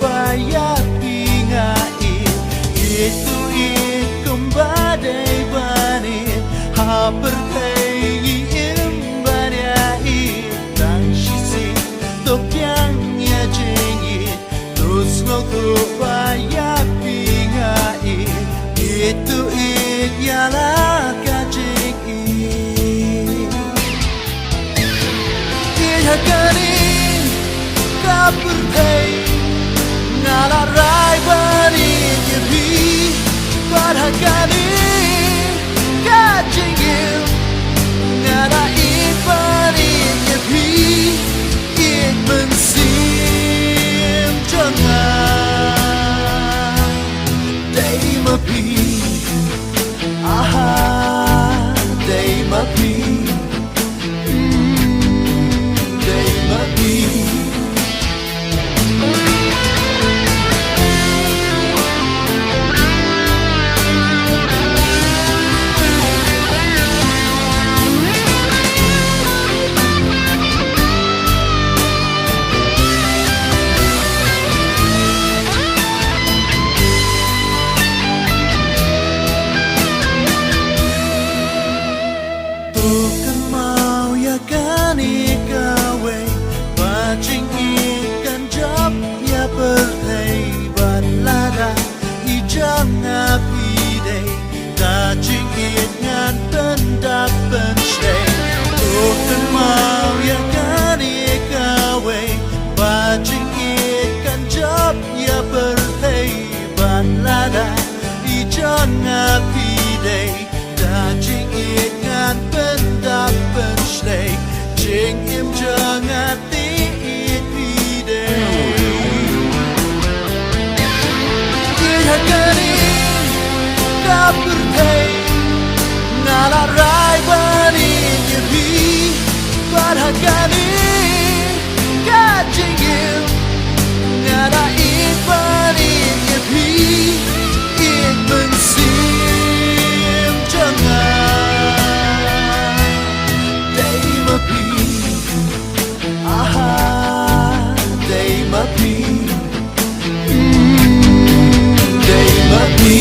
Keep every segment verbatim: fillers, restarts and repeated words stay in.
Ba ïa phi nga ïeit, ïeit to ïeit kumba dei ban ïeit. Ha pyrthei ngi im ban ïa ïeit tang shisien, to pdiang ïa jingïeit. To sngewthuh ba ïa phi nga ïeit, ïeit to ïeit ïa la ka jingïeit. Ïeit ha kane ka pyrthei nga la rai ban ïeit ïa phi, bad ha kane ka jingim nga la ïeit ban ïeit ïa phi. Ïeit mynsiem jong nga dei ma phi. Aha, dei ma phi. Mm, dei ma phi. To kynmaw ïa kane kawei, ba jingïeit kan jop ïa pyrthei, bad lada i jong nga phi dei, ka jingïeit ngan pyndap pynshlei. To kynmaw ïa kane kawei, ba jingïeit kan jop ïa pyrthei, bad lada i jong nga phi dei, ka jingïeit ngan pyndap pynshlei. Jingim jong nga te ïeit phi dei. Ïeit ha kane ka pyrthei nga la rai ban ïeit ïa phi, bad ha kane ka jingim nga la ïeit ban ïeit ïa phi. Ïeit mynsiem jong nga dei ma phi. Aha, dei ma phi. Mm, dei ma phi.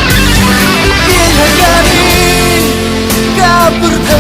Ïeit ha kane ka pyrthei